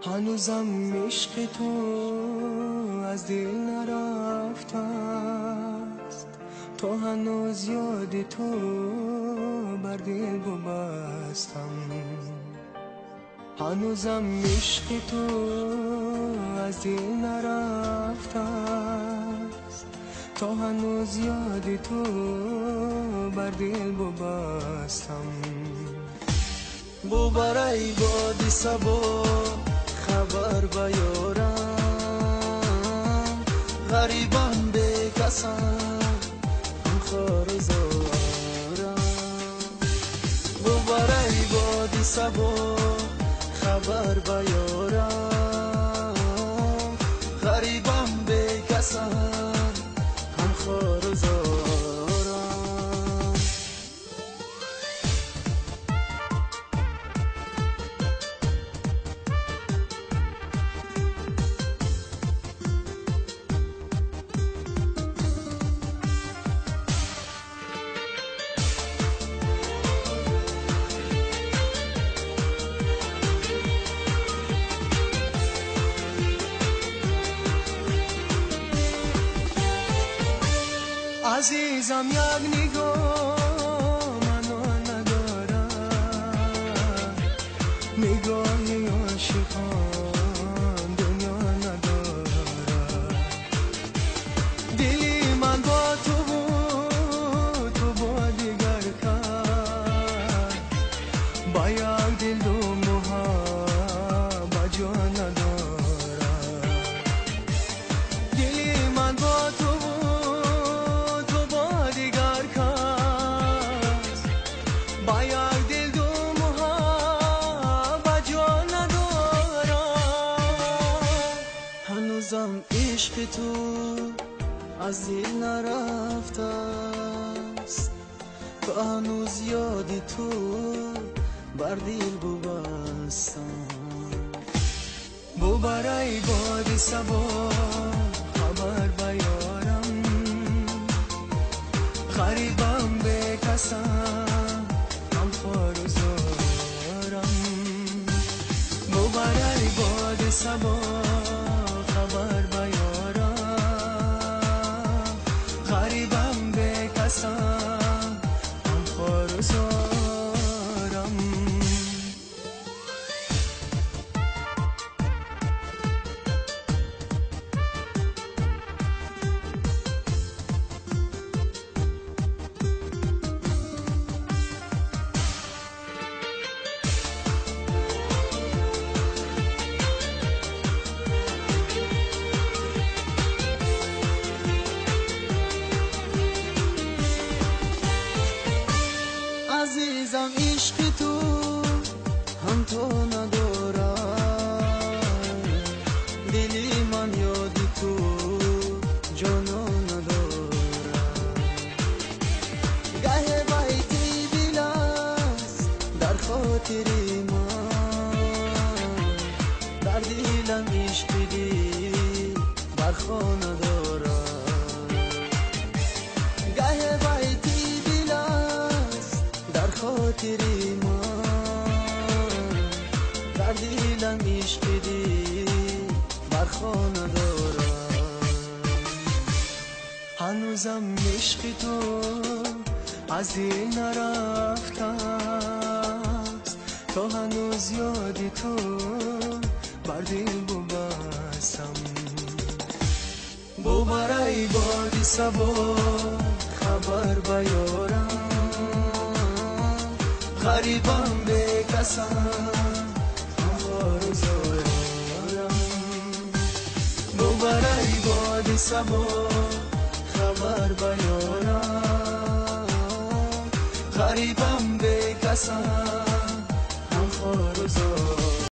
ҳанӯзам ишқи ту аз дил нарафтааст, то ҳанӯз ёди ту бар дил бубастам. Ҳанӯзам ишқи ту аз дил нарафтааст, то ҳанӯз ёди ту бар дил бубастам. Бубарай боди сабо хабар ба ёрам, ғарибам бекасам, ҳамхору зорам. Бубарай боди сабо хабар ба ёрам, ғарибам бекасам, ҳамхору зорам. Азизам, як нигоҳ маро надорад, нигоҳи ошиқон дунё надорад. Дили ман бо ту буд, ту бо дигар кас, ба як дил ду муҳаббат ҷо надорад. Дили ман бо ту ҳанӯзам ишқи ту аз дил нарафтааст, то ҳанӯз ёди ту бар дил бубастам. Бубарай боди сабо хабар ба ёрам, ғарибам бекасам, ҳамхору зорам. Бубарай боди сабо хабар ба ёрам, ғарибам бекасам, ҳамхору зорам. Азизам, ишқи ту ҳамто надорад, дили ман ёди ту ҷоно надорад. Гаҳе байти дил аст дар хотири ман, дар дилам ишқи дил бар хона дорад. Гаҳе байти дил аст дар хотири ман, дар дилам ишқи дил бар хона дорад. Ҳанӯзам ишқи ту аз дил нарафтааст, то ҳанӯз ёди ту бар дил бубастам. Бубарай боди сабо хабар ба ёрам, ғарибам бекасам, ҳамхору зорам. Бубарай боди сабо хабар ба ёрам, ғарибам бекасам, ҳамхору зорам.